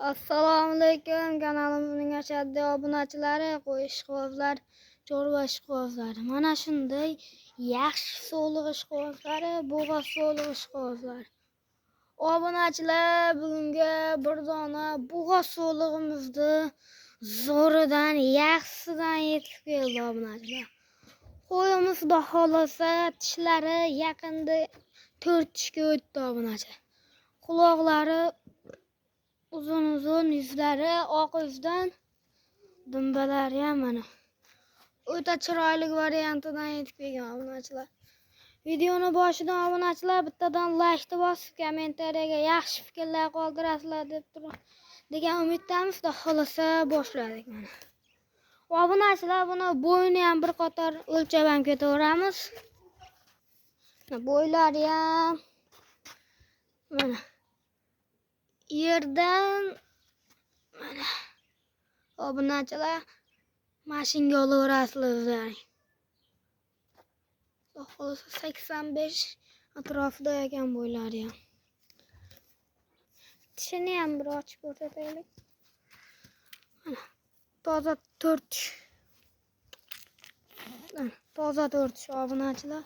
Assalomu alaykum kanalimizning ashaddiy obunachilari, qo'y ishqibozlar, chorva ishqibozlari. Mana shunday yaxshi sog'liq ishqibozlari, bo'g'oz sog'liq ishqibozlari. Obunachilar, bugungi bir dona bo'g'oz sog'lig'imizni zo'ridan, yaxshisidan yetib keldi obunachilar. Qo'yimiz xudo xohlasa tishlari yaqinda 4 tishga o'tdi obunachilar. Quloqlari uzun uzun, yuzlari oq yuzdan, dumbalari ham mana o'ta chiroyli variantidan yetib kelgan obunachilar. Videoni boshidan obunachilar bittadan like bosib, kommentariyaga yaxshi fikrlar qoldirasizlar deb turib degan umiddamiz. Xudo xohlasa boshladik mana. Obunachilar, buni bo'yini ham bir qator o'lchab ham ketaveramiz. Bo'ylari ham mana yerdan mana obunachilar mashinga olaverasizlar o'zlaring. Xudo xohlasa 85 atrofida ekan bo'ylari ham. Tishini ham bir ochib ko'rsataylik. Mana toza 4 tish. Mana toza 4 tish obunachilar.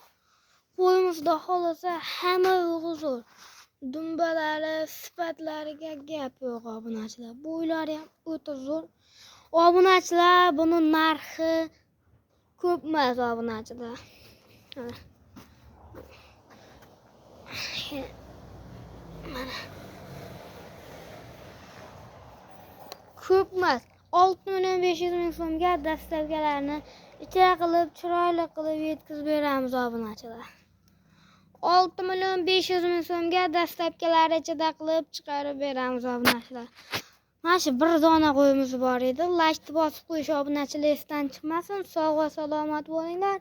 Qo'yimiz xudo xohlasa hamma yo'g'i zo'r. Dumbalari, sifatlariga gap yo'q obunachilar. Bo'ylari ham o'ta zo'r. Obunachilar, buni narxi ko'p emas obunachilar. Mana ko'p emas. 6 500 000 so'mga dastavkalarni ichra qilib, chiroyli qilib yetkazib beramiz obunachilar. 6 500 000 so'mga dastavkalar ichida qilib chiqarib beramiz obunachilar. Mana shu bir dona qo'yimiz bor edi. Like bosib qo'yish obunachilar esdan chiqmasin. Sog' va salomat bo'linglar.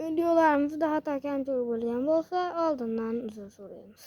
Videolarimizda xato kamchilik bo'lgan bo'lsa, oldindan uzr so'raymiz.